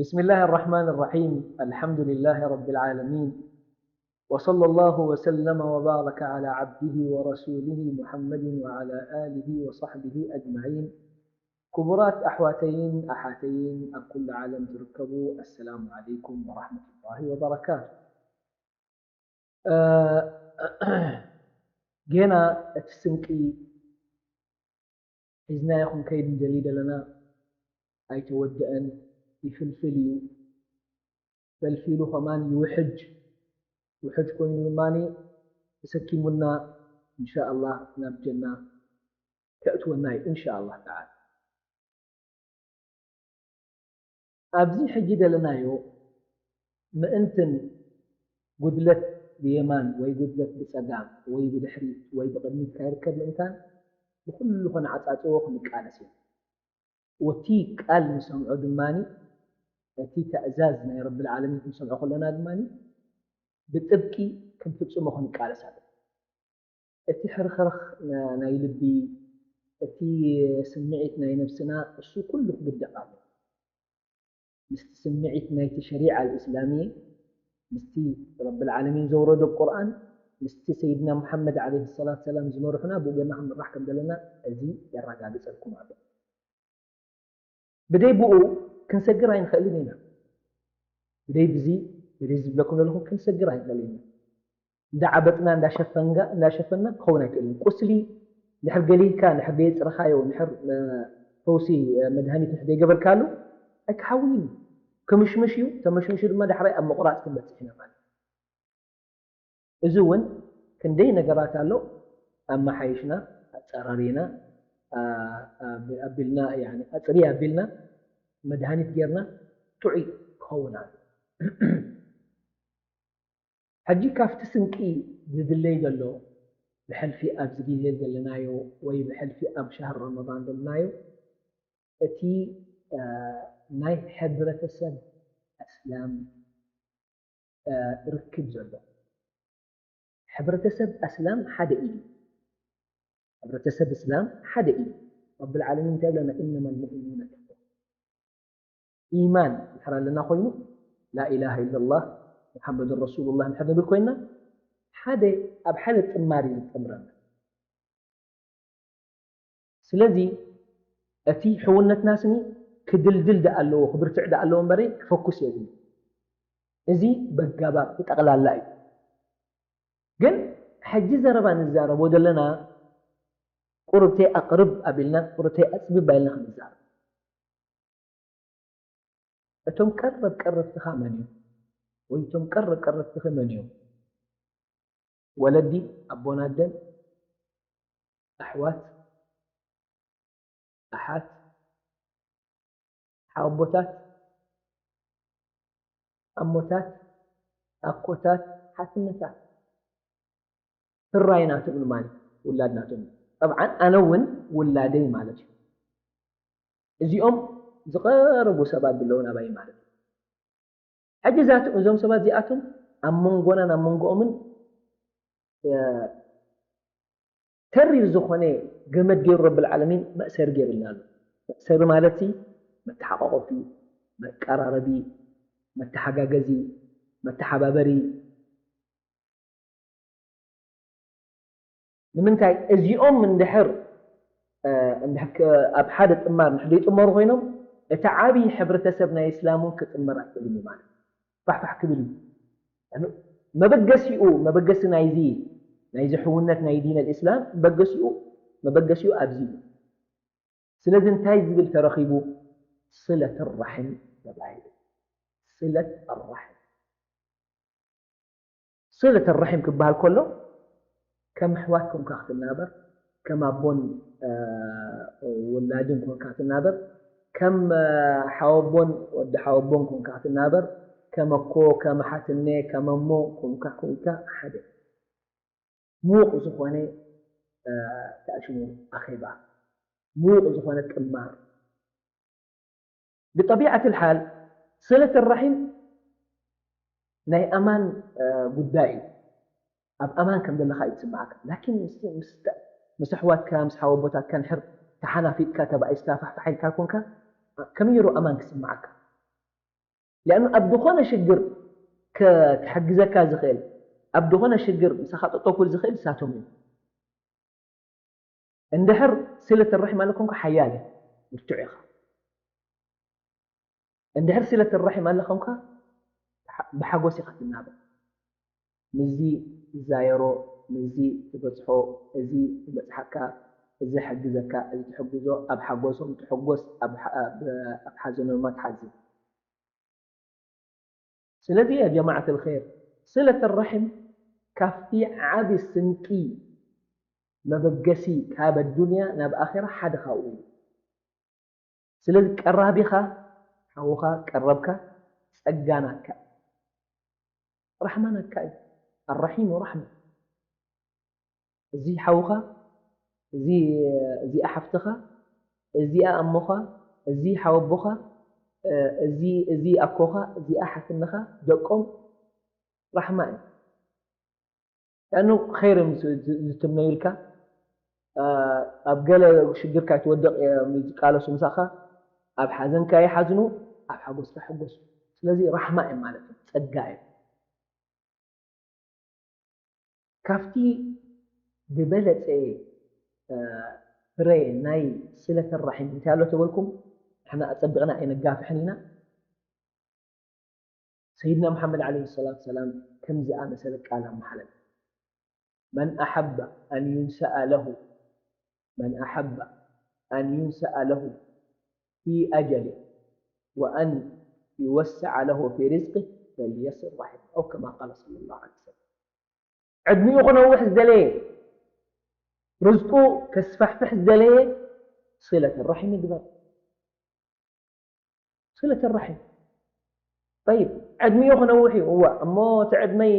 بسم الله الرحمن الرحيم. الحمد لله رب العالمين. وصلى الله وسلم وبارك على عبده ورسوله محمد وعلى آله وصحبه أجمعين. كبرات أحواتين أحاتين أكل عالم تركبوا. السلام عليكم ورحمة الله وبركاته. ጌና እቲ ስንቂ ሒዝናዮ ክንከይድ ንደሊ ዘለና ኣይተወድአን፣ ይፍልፍል እዩ። ፈልፊሉ ከማን ይውሕጅ፣ ውሕጅ ኮይኑ ድማ ተሰኪሙና እንሻኣላህ ናብ ጀና ከእትወና እዩ እንሻኣላህ ተዓላ። ኣብዚ ሕጂ ዘለናዮ ምእንትን ጉድለት ብየማን ወይ ጉድለት ብጸጋም ወይ ብድሕሪት ወይ ብቕድሚት ካይርከብ ምእንታን ብኹሉ ከነዓጻጽዎ ክንቃለስ ኢና። ወቲ ቃል ንሰምዖ ድማ እቲ ተእዛዝ ናይ ረብል ዓለሚን ክንሰምዖ ከለና ድማ ብጥብቂ ክንፍጽሞ ክንቃለስ ኣለና። እቲ ሕርኽርኽ ናይ ልቢ፣ እቲ ስምዒት ናይ ነብስና እሱ ኩሉ ክግደፍ ኣሎ። ምስቲ ስምዒት ናይቲ ሸሪዓ ኣልእስላሚየ፣ ምስቲ ረብል ዓለሚን ዘውረዶ ቁርኣን፣ ምስቲ ሰይድና ሙሓመድ ዓለይሂ ሰላት ሰላም ዝመርሑና ብኡ ጌርና ክንምራሕ ከም ዘለና እዚ የረጋግጸልኩም ኣሎ። ብደይ ብኡ ክንሰግር ኣይንኽእልን ኢና። ብደይ ብዚ ብደይ ዝብለኩም ዘለኹም ክንሰግር ኣይንኽእልን ኢና። እንዳዓበጥና እንዳሸፈንጋ እንዳሸፈንና ክኸውን ኣይክእልን። ቁስሊ እንድሕር ገሊልካ እንድሕር ደየጽረኻዮ እንድሕር ፈውሲ መድሃኒት እንድሕር ደይገበርካሉ ኣይክሓውን እዩ። ክምሽምሽ እዩ። ተመሽሚሹ ድማ ዳሕራይ ኣብ ምቑራፅ ክንበፅሕ ኢና ማለት እዩ። እዚ እውን ክንደይ ነገራት ኣሎ ኣመሓይሽና ኣፀራሪና ኣቢልና ኣፅሪ ኣቢልና መድሃኒት ጌርና ጥዑይ ክኸውን ኣሎ። ሕጂ ካብቲ ስንቂ ዝድለይ ዘሎ ብሕልፊ ኣብዚ ግዜ ዘለናዮ ወይ ብሕልፊ ኣብ ሻህር ረመዳን ዘለናዮ እቲ ናይ ሕብረተሰብ ኣስላም ርክብ ዘሎ። ሕብረተሰብ ኣስላም ሓደ እዩ። ሕብረተሰብ እስላም ሓደ እዩ። ረብል ዓለሚን እንታይ ብለና? ኢነማ ልሙእሚኑነ ኢኽዋ። ኢማን እንድሕር ኣለና ኮይኑ ላኢላሃ ኢለላህ ሙሓመዱን ረሱሉላህ እንድሕር ንብል ኮይንና ሓደ ኣብ ሓደ ጥማር እዩ ዝጥምረና። ስለዚ እቲ ሕውነትና ስኒ ክድልድል ደኣ ኣለዎ ክብርትዕ ደኣ ኣለዎ እምበረ ክፈኩስ የብሉ። እዚ በጋባር ብጠቕላላ እዩ። ግን ሕጂ ዘረባ ንዛረቦ ዘለና ቁርብተይ ኣቕርብ ኣቢልና ቁርብተይ ኣፅብብ ኣቢልና ክንዛረብ። እቶም ቀረብ ቀረብትኻ መን እዮም? ወይ እቶም ቀረብ ቀረብትኺ መን እዮም? ወለዲ፣ ኣቦን ኣደን፣ ኣሕዋት፣ ኣሓት፣ ሓወቦታት፣ ኣሞታት፣ ኣኮታት፣ ሓትነታት፣ ሕራይ ናቶም ማለት ውላድ ናቶም። ጠብዓን ኣነ እውን ውላደይ ማለት እዩ። እዚኦም ዝቐረቡ ሰባት ዘለዉ ናባይ ማለት እዩ። ሕጂ እዛቶም እዞም ሰባት እዚኣቶም ኣብ መንጎናን ኣብ መንጎኦምን ተሪር ዝኾነ ገመድ ገይሩ ረብል ዓለሚን መእሰሪ ገይሩልና ኣሎ። መእሰሪ ማለት ሲ መተሓቋቆፊ፣ መቀራረቢ፣ መተሓጋገዚ፣ መተሓባበሪ። ንምንታይ እዚኦም እንድሕር እንድሕር ኣብ ሓደ ጥማር እንድሕር ዘይጥመሩ ኮይኖም እቲ ዓብዪ ሕብረተሰብ ናይ እስላም እውን ክጥመር ኣይክእልን እዩ ማለት ፋሕፋሕ ክብል እዩ። መበገሲኡ መበገሲ ናይዚ ናይዚ ሕውነት ናይ ዲን ኣልእስላም መበገሲኡ መበገሲኡ ኣብዚ እዩ። ስለዚ እንታይ ዝብል ተረኺቡ? ስለት ራሕም ተባሂሉ። ስለት ራሕም ስለት ራሒም ክበሃል ከሎ ከም ኣሕዋት ኮንካ ክትናበር፣ ከም ኣቦን ውላድን ኮንካ ክትናበር፣ ከም ሓወቦን ወዲ ሓወቦን ኮንካ ክትናበር፣ ከም ኣኮ፣ ከም ሓትነ፣ ከም ኣሞ ኮንካ ኮይንካ ሓደ ምዉቕ ዝኾነ ተኣሽሙ ኣኼባ፣ ምዉቕ ዝኾነ ጥማር ብጠቢዓት ልሓል ስለት ራሒም ናይ ኣማን ጉዳይ እዩ። ኣብ ኣማን ከም ዘለኻ እዩ ዝስምዓካ። ላኪን ምስ ኣሕዋትካ ምስ ሓወቦታትካ ንሕር ተሓናፊጥካ ተባኢስካ ፋሕፋሕ ኢልካ ኮንካ ከመይ ገይሩ ኣማን ክስምዓካ? لأنه ኣብ ዝኾነ ሽግር ከ-፣ ክሕግዘካ ዝኽእል፣ ኣብ ዝኾነ ሽግር ምሳኻ ጠጠው ክብል ዝኽእል ንሳቶም እዮም። እንድሕር ስለት ርሒም ኣለኩም ሓያል እየ፣ ብርቱዕ ኢኻ። እንድሕር ስለት ርሒም ኣለኹምካ ብሓጎስ ኢኻ ትናበር። ምስዚ ትዛየሮ፣ ምስዚ ትበጽሖ፣ እዚ ትበጽሓካ፣ እዚ ሕግዘካ፣ እዚ ትሕግዞ፣ ኣብ ሓጎሶም ትሕጎስ፣ ኣብ ሓ-፣ ኣብ፣ ኣብ ሓዘኖም ድማ ትሓዝን። ስለዚ ያ ጀማዓት الخير፣ ስለት ርሒም ካብቲ ዓቢ ስንቂ መበገሲ ካብ ኣዱንያ ናብ ኣኼራ ሓደ ካብኡ እዩ። ስለዚ ቀራቢኻ፣ ሓውኻ ቀረብካ፣ ጸጋ ናትካ እዩ። ራሕማ ናትካ እዩ። الرحيم رحمة። እዚ ሓውኻ፣ እዚ፣ እዚኣ ሓፍትኻ፣ እዚኣ ኣሞኻ፣ እዚ ሓወቦኻ፣ እዚ፣ እዚ ኣኮኻ፣ እዚኣ ሓትነኻ፣ ደቆም ራሕማ እዩ። لأنه خير እዮም ዝ-፣ ዝ-፣ ዝትምነዩልካ። አ፣ ኣብ ገለ ሽግርካ ትወድቕ እዮም ዝቃለሱ ምሳኻ፣ ኣብ ሓዘንካ ይሓዝኑ፣ ኣብ ሓጎስካ ይሕጎሱ። ስለዚ ራሕማ እዮም ማለት እዩ፣ ጸጋ እዮም። ካብቲ ዝበለጸ፣ አ፣ ፍረ ናይ ስለት ራሒም እንታይ ኣሎ ተበልኩም፣ ንሕና ኣጸቢቕና ኣይነጋፍሕን ኢና። ሰይድና መሓመድ ዓለይሂ ሰላቱ ሰላም ከምዚ ኣመሰለ ቃል ኣመሓለፈ። من أحب أن ينسأ له، من أحب أن ينسأ له في أجله وأن يوسع له في رزقه فليصل رحمه، أو كما قال صلى الله عليه وسلم. ዕድሚኡ ክነውሕ ዝደለየ፣ ርዝቁ ከስፋሕፍሕ ዝደለየ፣ ስለት ራሒም ይግበር። ስለት ራሒም። ጠይብ፣ ዕድሚኡ ክነውሕ እዩ፣ እወ። እሞ እቲ ዕድመይ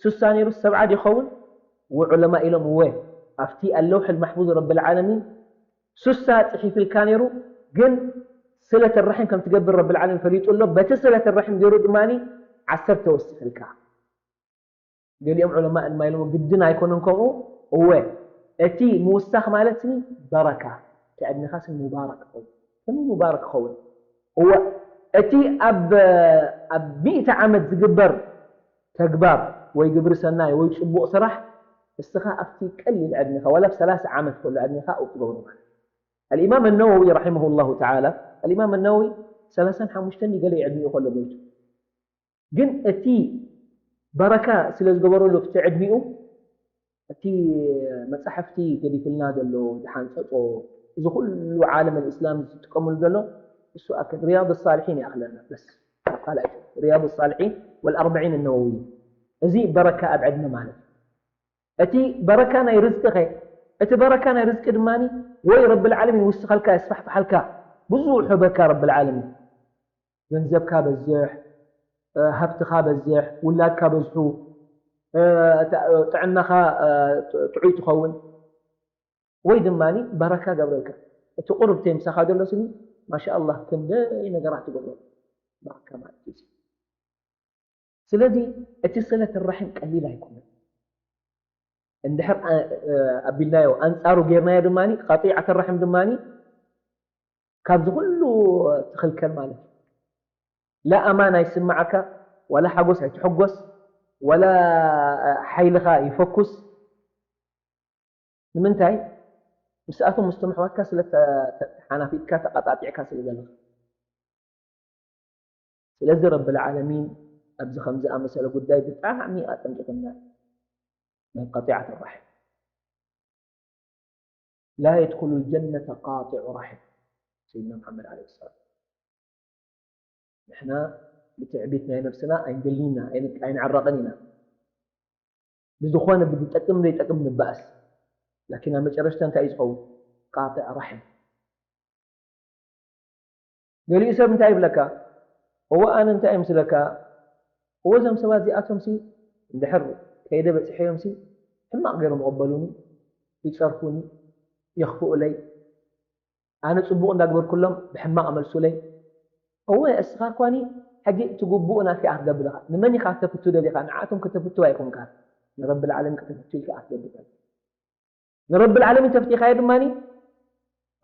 ሱሳ ነይሩ ሰብዓ ዶ ይኸውን? እወ፣ ዑለማ ኢሎም፣ እወ፣ ኣብቲ ኣለውሕ ልማሕፉዝ ረብል ዓለሚን ሱሳ ጽሒፍልካ ነይሩ፣ ግን ስለት ራሒም ከም ትገብር ረብል ዓለሚን ፈሊጡ ኣሎ። በቲ ስለት ራሒም ገይሩ ድማ ዓሰርተ ወሲኽልካ። ገሊኦም ዑለማ ድማ ኢሎም ግድን ኣይኮነን ከምኡ። እወ፣ እቲ ምውሳኽ ማለት ስኒ በረካ፣ እቲ ዕድሜኻ ስኒ ሙባረክ ይኸውን። ከመይ ሙባረክ ይኸውን? እወ፣ እቲ ኣብ፣ ኣብ ሚእቲ ዓመት ዝግበር ተግባር ወይ ግብሪ ሰናይ ወይ ጽቡቕ ስራሕ፣ እስኻ ኣብቲ ቀሊል ዕድሜኻ፣ ዋላ ኣብ ሰላሳ ዓመት ከሎ ዕድሜኻ ኣብኡ ትገብሮ ማለት እዩ። الإمام النووي رحمه الله تعالى، الإمام النووي ሰላሳን ሓሙሽተን ገለ ዕድሚኡ ከሎ ሞይቱ። ግን እቲ በረካ ስለ ዝገበረሉ ኣብቲ ዕድሚኡ፣ እቲ መጻሕፍቲ ገዲፍልና ዘሎ፣ ዝሓንጸጾ፣ እዚ ኩሉ ዓለም الإسلام ዝጥቀመሉ ዘሎ፣ እሱ ኣክል ሪያድ الصالحين ይኣኽለና። በስ፣ ካልኣይ ሪያድ الصالحين والأربعين النووية። እዚ በረካ ኣብ ዕድመ ማለት እዩ። እቲ በረካ ናይ ርዝቂ ኸ? እቲ በረካ ናይ ርዝቂ ድማ ወይ ረብል ዓለሚን ይውስኸልካ፣ የስፋሕፍሓልካ፣ ብዙሕ ህበካ ረብል ዓለሚን። ገንዘብካ በዝሕ፣ እ፣ ሃብትኻ በዝሕ፣ ውላድካ በዝሑ፣ እ፣ ጥ-፣ ጥዕናኻ፣ እ፣ ጥ-፣ ጥዑይ ትኸውን። ወይ ድማ በረካ ገብረልካ። እቲ ቁሩብ ተይ ምሳኻ ዘሎ ስኒ፣ ማሻ ኣላህ፣ ክንደይ ነገራት ትገብረሉ። በረካ ማለት እዩ። ስለዚ እቲ ስለት ራሒም ቀሊል ኣይኮነን። እንድሕር ኣ-፣ እ፣ ኣቢልናዮ፣ ኣንጻሩ ጌርናዮ ድማ፣ ቃጢዓት ራሒም ድማ ካብዚ ኩሉ ትኽልከል ማለት እዩ። ላ ኣማን ኣይስምዓካ፣ ዋላ ሓጎስ ኣይትሕጎስ፣ ዋላ፣ እ፣ ሓይልኻ ይፈኩስ። ንምንታይ? ምስኣቶም ምስቶም ኣሕዋትካ ስለ ተ-፣ ተ-፣ ተሓናፊጥካ፣ ተቐጣጢዕካ ስለ ዘለኻ። ስለዚ ረብል ዓለሚን ኣብዚ ከምዚ ኣመሰለ ጉዳይ ብጣዕሚ ኣጠንቂቑና። ናይ ቀጢዓት ራሒም። لا يدخل الجنة قاطع رحم። ሰይድና መሓመድ ዓለይሂ ሰላም። ንሕና ብትዕቢት ናይ ነብስና ኣይንደልይና፣ ኣይን-፣ ኣይንዕረቕን ኢና። ብዝኾነ ብዝጠቅም ዘይጠቅም ንባእስ። ላኪን ኣብ መጨረሽታ እንታይ እዩ ዝኸውን? ቃጥዕ ራሒም። ገሊኡ ሰብ እንታይ ይብለካ? እወ፣ ኣነ እንታይ ይምስለካ? እወ፣ እዞም ሰባት እዚኣቶምሲ እንድሕር ከይደ በፂሐዮምሲ ሕማቕ ገይሮም ይቕበሉኒ፣ ይፀርፉኒ፣ የኽፍኡለይ። ኣነ ፅቡቕ እንዳግበርኩሎም ብሕማቕ መልሱለይ። እወ፣ እስኻ እኳኒ ሕጂ እቲ ግቡእ ናትካ ኢኻ ክትገብር ኢኻ። ንመን ኢኻ ከተፍቱ ደሊኻ? ንዓቶም ከተፍቱ ኣይኮንካን። ንረብል ዓለሚን ከተፍቱ ኢልካ ኢኻ ክትገብር ዘለካ። ንረብል ዓለሚን ተፍቲኻዮ ድማኒ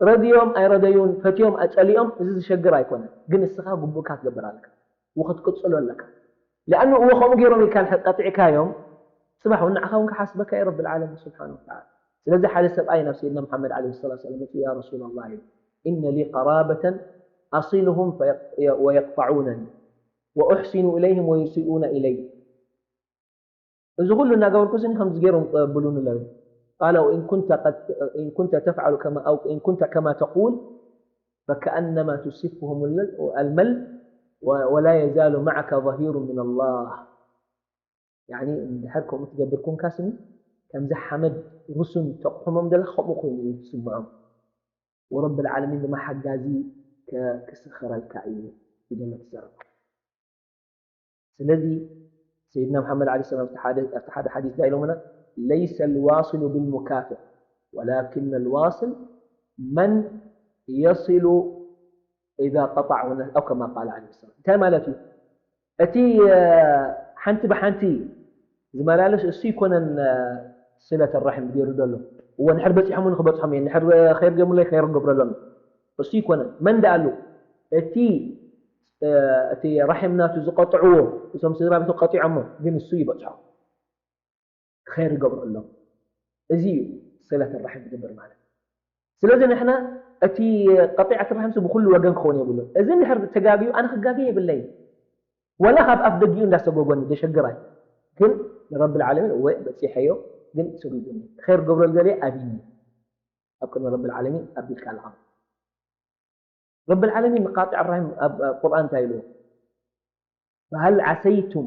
ረድዮም ኣይረደዩን፣ ፈትዮም ኣጸሊኦም፣ እዚ ዝሸግር ኣይኮነን። ግን እስኻ ግቡእካ ክትገብር ኣለካ። وقد قتلوا لك. لأنه هو قوم غيرهم كان قطع كايوم، صباح ونعخا ونكحس بك يا رب العالمين سبحانه وتعالى. ስለዚ ሓደ ሰብኣይ ናብ ሰይድና መሓመድ ዓለይሂ ሰላቱ ወሰላም መፂኡ፣ "يا رسول الله، إن لي قرابة أصلهم فيق-، ويقطعونني، وأحسن إليهم ويسيئون إلي." እዚ ኩሉ እናገበርኩ ስኒ ከምዚ ገይሮም ቀብሉኒ ኣለዉ። قال: "وإن كنت قد، إن كنت تفعل كما، أو إن كنت كما تقول، فكأنما تسفهم المل، و-، ولا يزال معك ظهير من الله." ያኒ እንድሕር ከምኡ ትገብር ኮንካ ስኒ ከምዚ ሓመድ ሩሱን ተቕሕሞም ደላ ከምኡ ኮይኑ እዩ ዝስምዖም። ወረብ ልዓለሚን ድማ ሓጋዚ ከ-፣ ክስኽረልካ እዩ ይደለ ትዘረብ። ስለዚ ሰይድና መሓመድ ዓለይሂ ሰላም ኣብቲ ሓደ፣ ኣብቲ ሓደ ሓዲስ እንታይ ኢሎምና? "ليس الواصل بالمكافئ، ولكن الواصل من يصل إذا قطع"፣ أو كما قال عليه السلام። እንታይ ማለት እዩ? እቲ፣ እ፣ ሓንቲ ብሓንቲ ዝመላለስ እሱ ይኮነን፣ እ፣ ስለት ራሒም ገይሩ ዘሎ። እወ፣ ንድሕር በፂሖም ንክበፅሖም እየ፣ ንድሕር ኸይር ገሙለይ ኸይር ገብረሎም። እሱ ይኮነን። መን ደኣ ኣሉ? እቲ፣ እ፣ እቲ ራሒም ናቱ ዝቐጥዕዎ፣ እቶም ስድራ ቤቱ ቀጢዖሞ፣ ግን እሱ ይበፅሖ። ኸይር ይገብረሎም። እዚ እዩ ስለት ራሒም ዝገብር ማለት። ስለዚ ንሕና እቲ ቀጢዐት ራሒም ብኩሉ ወገን ክኸውን የብሉን። እዚ እንድሕር ተጋግዩ፣ ኣነ ክጋገ የብለይ። ወላ ካብ ኣፍ ደጊኡ እንዳሰጎጎኒ ደሸግራይ። ግን ንረብል ዓለሚን እወ በፂሐዮ፣ ግን ሰጉጉኒ። ኸይር ገብረል ገለ ኣቢኒ። ኣብ ቅድሚ ረብል ዓለሚን ኣቢልካ ኣለኻ። ረብል ዓለሚን ንቃጢዕ ራሒም ኣብ፣ ኣብ ቁርኣን እንታይ ኢሉ? فهل عسيتم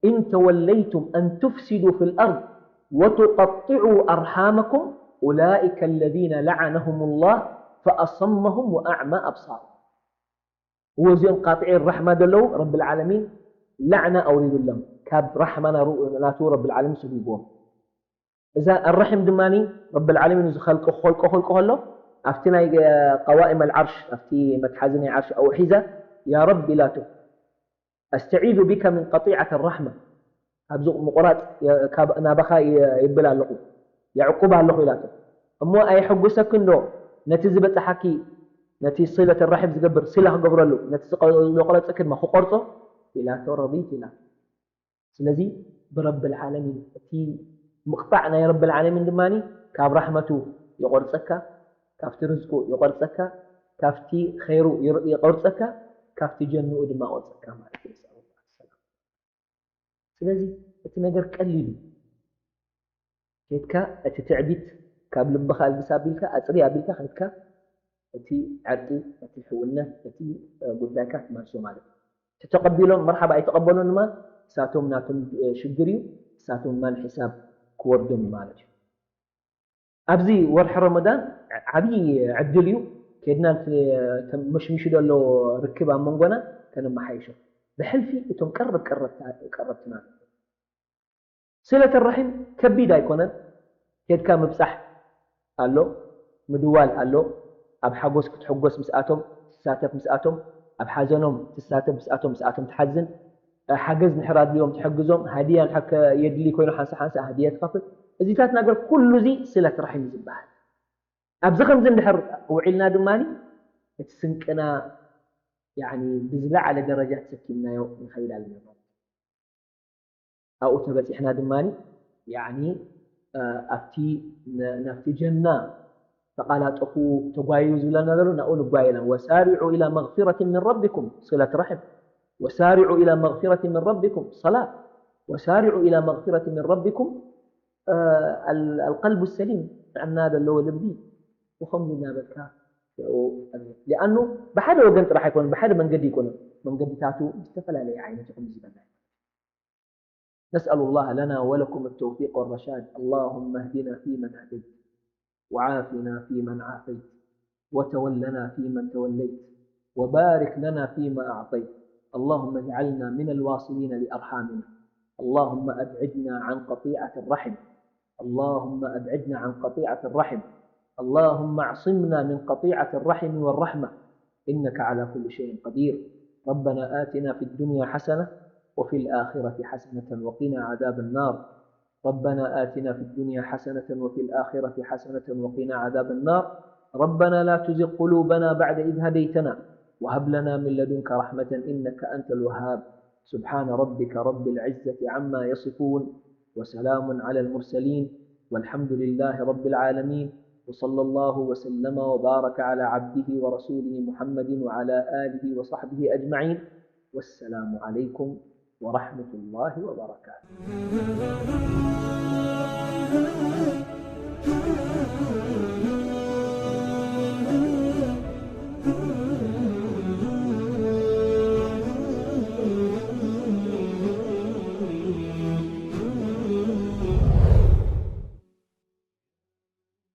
إن توليتم أن تفسدوا في الأرض وتقطعوا أرحامكم أولئك الذين لعنهم الله فأصمهم وأعمى أبصارهم። እወ እዚኦም ቃጢዒ ራሕማ ዘለዉ ረብል ዓለሚን ላዕና ኣውሪዱሎም። ካብ ራሕማ ናሩ-፣ ናቱ ረብል ዓለሚን ሰጒግዎም። እዛ ኣራሒም ድማ ረብል ዓለሚን እዚ ኸልቂ ኾልቆ ኾልቆ ከሎ ኣብቲ ናይ፣ እ፣ ቀዋኢም ኣልዓርሽ፣ ኣብቲ መትሓዚ ናይ ዓርሽ ኣብኡ ሒዛ፣ "ያ ረብ" ኢላቶ፣ "أستعيذ بك من قطيعة الرحمة." ካብዚ ምቑራፅ የ-፣ ካብ-፣ ናባኻ የ-፣ ይብል ኣለኹ፣ የዕቁብ ኣለኹ ኢላቶ። እሞ ኣየሐጉሰክን ዶ ነቲ ዝበፅሓኪ፣ ነቲ ስለት ራሒም ዝገብር ስለ ክገብረሉ፣ ነቲ ዝቐ-፣ ዝቆረፀኪ ድማ ክቆርፆ ኢላቶ፣ ረዲት ኢላ። ስለዚ ብረብል ዓለሚን፣ እቲ ምቕጣዕ ናይ ረብል ዓለሚን ድማ ካብ ራሕመቱ ይቆርፀካ፣ ካብቲ ርዝቁ ይቆርፀካ፣ ካብቲ ኸይሩ ይር-፣ ይቆርፀካ፣ ካብቲ ጀንኡ ድማ ቆርፀካ ማለት እዩ። ነስኣሉ ላህ ሰላም። ስለዚ እቲ ነገር ቀሊል እዩ። ኬድካ እቲ ትዕቢት ካብ ልብኻ ኣልግስ ኣቢልካ፣ ኣፅሪ ኣቢልካ ኬድካ እቲ ዕርቂ፣ እቲ ሕውነት፣ እቲ፣ እ፣ ጉዳይካ ትመልሶ ማለት እዩ። እቲ ተቐቢሎም መርሓባ ኣይተቐበሉን ድማ ንሳቶም ናቶም፣ እ፣ ሽግር እዩ፣ ንሳቶም ድማ ንሒሳብ ክወርዶም እዩ ማለት እዩ። ኣብዚ ወርሒ ረመዳን ዓብዪ ዕድል እዩ። ኬድና እቲ፣ እ፣ መሽሚሹ ዘሎ ርክብ ኣብ መንጎና ከነመሓይሾ። ብሕልፊ እቶም ቀረብ ቀረብታ-፣ ቀረብትና ስለት ራሒም ከቢድ ኣይኮነን። ኬድካ ምብጻሕ ኣሎ፣ ምድዋል ኣሎ። ኣብ ሓጎስ ክትሕጎስ ምስኣቶም፣ ትሳተፍ ምስኣቶም፣ ኣብ ሓዘኖም ትሳተፍ ምስኣቶም፣ ምስኣቶም ትሓዝን፣ ሓገዝ እንድሕር ኣድልዮም ትሕግዞም፣ ሃድያ እንድሕር ከ-፣ የድሊ ኮይኑ ሓንሳ ሓንሳ ሃድያ ትኸፍል። እዚታት ነገር ኩሉ እዚ ስለት ራሒም እዩ ዝበሃል። ኣብዚ ከምዚ እንድሕር ውዒልና ድማ እቲ ስንቅና ያኒ ብዝለዓለ ደረጃ ተሰኪምናዮ ንኸይድ ኣለና ማለት እዩ። ኣብኡ ተበፂሕና ድማ ያኒ፣ እ፣ ኣብቲ ነ-፣ ናብቲ ጀና ተቓላጠፉ ተጓዩ ዝብለና ዘሎ ናብኡ ንጓየ ኢና። وسارعوا إلى مغفرة من ربكم، صلة رحم. وسارعوا إلى مغفرة من ربكم، صلاة. وسارعوا إلى مغفرة من ربكم، እ፣ ال-، القلب السليم፣ ጥዕና ዘለዎ ልቢ ብኸምዚ እናበልካ ሽዑ፣ ሊኣኑ ብሓደ ወገን ጥራሕ ኣይኮነን፣ ብሓደ መንገዲ ኣይኮነን። መንገድታቱ ዝተፈላለየ ዓይነት እዩ ከምዚ ዝበልና። نسأل الله لنا ولكم التوفيق والرشاد. اللهم اهدنا فيمن هديت، وعافنا فيمن عافيت، وتولنا فيمن توليت، وبارك لنا فيما أعطيت. اللهم اجعلنا من الواصلين لأرحامنا. اللهم أبعدنا عن قطيعة الرحم. اللهم أبعدنا عن قطيعة الرحم. اللهم اعصمنا من قطيعة الرحم والرحمة. إنك على كل شيء قدير. ربنا آتنا في الدنيا حسنة وفي الآخرة حسنة وقنا عذاب النار. ربنا آتنا في الدنيا حسنة وفي الآخرة حسنة وقنا عذاب النار. ربنا لا تزغ قلوبنا بعد إذ هديتنا وهب لنا من لدنك رحمة إنك أنت الوهاب. سبحان ربك رب العزة عما يصفون، وسلام على المرسلين، والحمد لله رب العالمين، وصلى الله وسلم وبارك على عبده ورسوله محمد وعلى آله وصحبه أجمعين. والسلام عليكم ورحمة الله وبركاته.